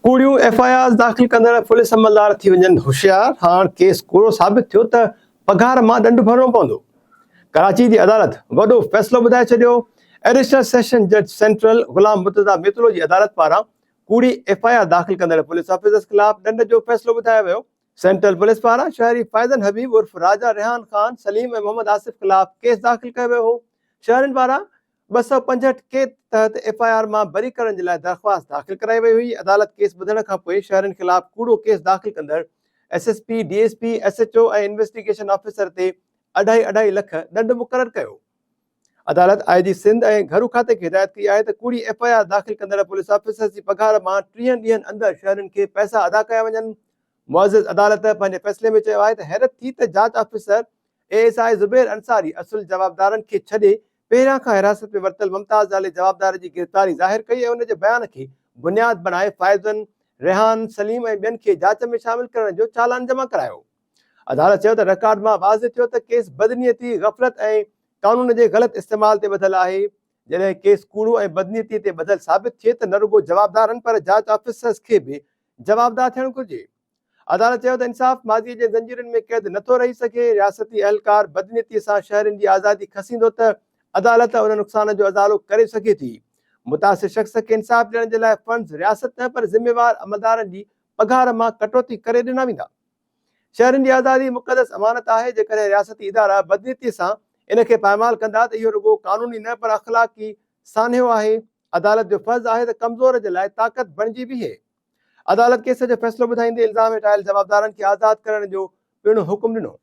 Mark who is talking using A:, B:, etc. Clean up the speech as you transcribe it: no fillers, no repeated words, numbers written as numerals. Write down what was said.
A: ڪوڙيون F I آرز داخل ڪندڙ پوليس عملدار ٿي وڃن هوشيار، هاڻ ڪيس ڪوڙو ثابت ٿيو ته پگهار مان ڏنڊ ڀرڻو پوندو. ڪراچي جي عدالت وڏو فيصلو ٻڌائي ڇڏيو، ايڊيشنل سيشن جج سينٽرل غلام مرتضيٰ ميتلو جي عدالت پاران ڪوڙي ايف I R داخل ڪندڙ پوليس آفيسرز خلاف ڏنڊ جو فيصلو ٻڌايو ويو. سينٽرل پوليس پاران شهري فائزن حبيب عرف راجا ريحان خان، سليم ۽ محمد آصف خلاف ڪيس داخل ڪيو ويو هو. شهرين پاران 265 ڪي تحت ايف I R مان بري ڪرڻ جي لاء درخواست داخل ڪرائي وئي هئي. عدالت ڪيس ٻڌڻ کانپوء شهرين خلاف ڪوڙو ڪيس داخل ڪندڙ S S P, D S P, S H O ۽ investigation officer تي اڍائي اڍائي لک ڏنڊ مقرر ڪيو. عدالت آء جي سنڌ ۽ گهرو کاتي کي هدايت ڪئي آهي ته ڪوڙي ايف I R داخل ڪندڙ پوليس آفيسرز جي پگهار مان ٽيهن ڏينهن اندر شهرين کي پئسا ادا ڪيا وڃن. معزز عدالت پنهنجي فيصلي ۾ چيو آهي ته حيرت ٿي ته جاچ officer A S I Zubair Ansari اصل جوابدارن کي ڇڏي پهريان کان حراست ۾ ورتل ممتاز نالي جوابدار جي گرفتاري ظاهر ڪئي ۽ ان جي بيان کي بنياد بڻائي فائزن، ريحان، سليم ۽ ٻين کي جاچ ۾ شامل ڪرڻ جو چالان جمع ڪرايو. عدالت چيو ته رڪارڊ مان واضح ٿيو ته ڪيس بدنيتي، غفلت ۽ قانون جي غلط استعمال تي ٻڌل آهي، جڏهن ڪيس ڪوڙو ۽ بدنيتي تي ٻڌل ثابت ٿئي ته نه رڳو جوابدارن پر جاچ آفيسرز کي به جوابده ٿيڻ گهرجي. عدالت چيو ته انصاف ماضي جي زنجيرن ۾ قيد نٿو رهي سگهي، رياستي اهلڪار بدنيتي سان شهرين جي آزادي کسيندو ته عدالت ان نقصان جو ازالو ڪري سگهي ٿي، متاثر شخص کي انصاف ڏيڻ جي لاء فنڊز رياست نه پر ذميوار عملدارن جي پگهار مان ڪٽوتي ڪري ڏنا ويندا. شهرين جي آزادي مقدس امانت آهي، جيڪڏهن رياستي ادارا بدنيتي سان ان کي پائمال ڪندا ته اهو رڳو قانوني نه پر اخلاقي سانحو آهي، عدالت جو فرض آهي ته ڪمزور جي لاء طاقت بڻجي بيهي. عدالت ڪيس جو فيصلو ٻڌائيندي الزام هيٺ آيل جوابدارن کي آزاد ڪرڻ جو پڻ حڪم ڏنو.